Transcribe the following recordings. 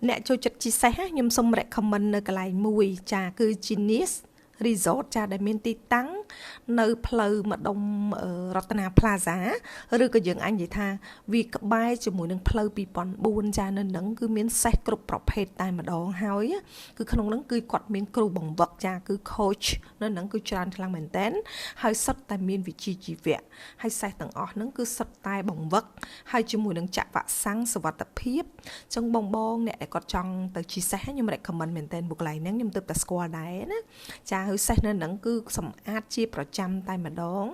អ្នកចូលចិត្តជិះសេះខ្ញុំសូម recommend នៅកន្លែងមួយចាគឺ Genius Resort ចាដែលមានទីតាំងនៅផ្លូវម្ដុំរតនា Plaza ឬក៏យើងអាចនិយាយថាវាក្បែរជាមួយនឹងផ្លូវ2004ចានៅនឹងគឺមានសេះគ្រប់ប្រភេទតែម្ដងហើយគឺក្នុងហ្នឹងគឺគាត់មានគ្រូបង្វឹកចាគឺ coach នៅនឹងគឺច្រើនខ្លាំងមែនតើហើយសុទ្ធតែមានវិជ្ជាជីវៈហើយសេះទាំងអស់ហ្នឹងគឺសុទ្ធតែបង្វឹកហើយជាមួយនឹងចាក់វ៉ាក់សាំងសុវត្ថិភាពចឹងបងបងអ្នកដែលគាត់ចង់ទៅជិះសេះខ្ញុំ recommend មែនតើបុគ្គលិកហ្នឹងខ្ញុំទើបតែស្គាល់ដែរណាចាហើយសេះនៅហ្នឹងគឺសម្អាតជាប្រចាំតែម្ដង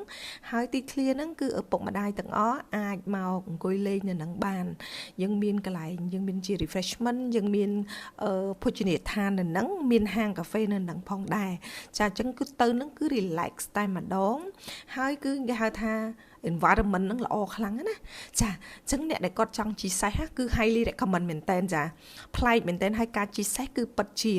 ហើយទីធ្លាហ្នឹងគឺឪពុកម្ដាយទាំងអស់អាចមកអង្គុយលេងនៅហ្នឹងបាន យើងមានកន្លែងយើងមានជា refreshment យើងមានភោជនីយដ្ឋាននៅហ្នឹងមានហាងកាហ្វេនៅហ្នឹងផងដែរចាអញ្ចឹងគឺទៅហ្នឹងគឺ relax តែម្ដង ហើយគឺគេហៅថា environment ហ្នឹងល្អខ្លាំងណាចាអញ្ចឹងអ្នកដែលគាត់ចង់ជិះសេះគឺ highly recommend មែនតើចាប្លែកមែនតើហើយការជិះសេះគឺពិតជា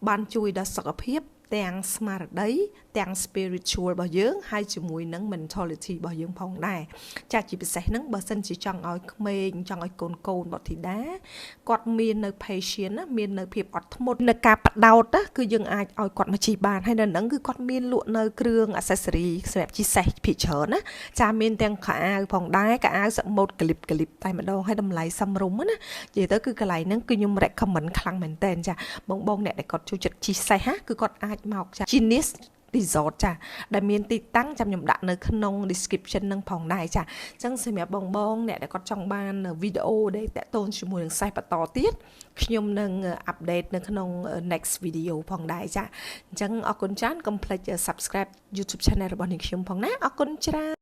បានជួយដល់សុខភាពទាំងស្មារតីទាំង spiritual របស់យើងហើយជាមួយនឹង mentality របស់យើងផងដែរចាជាពិសេសហ្នឹងបើសិនជាចង់ឲ្យក្មេងចង់ឲ្យកូនកូនបុត្រធីតាគាត់មាននៅ patient ណាមាននៅភាពអត់ធ្មត់នៅការផ្ដោតណាគឺយើងអាចឲ្យគាត់មកជិះបានហើយនៅហ្នឹងគឺគាត់មានលក់នៅគ្រឿង accessory សម្រាប់ជិះសេះភាគច្រើនណាចាមានទាំងខោអាវផងដែរខោអាវសម៉ូតក្លីបក្លីបតែម្ដងហើយតម្លៃសមរម្យណានិយាយទៅគឺកន្លែងហ្នឹងគឺខ្ញុំ recommend ខ្លាំងមែនតើចាបងបងអ្នកដែលគាត់ចូលចិត្តជិះសេះណាគឺគាត់អាចមកចា Genius Resort ចាដែលមានទីតាំងចាំខ្ញុំដាក់នៅក្នុង description នឹងផងដែរចាអញ្ចឹងសម្រាប់បងបងអ្នកដែលគាត់ចង់បានវីដេអូដែលតាក់ទងជាមួយនឹងសេះបន្តទៀតខ្ញុំនឹង update នៅក្នុង next video ផងដែរចាអញ្ចឹងអរគុណច្រើនកុំភ្លេច subscribe YouTube channel របស់នាងខ្ញុំផងណាអរគុណច្រើន។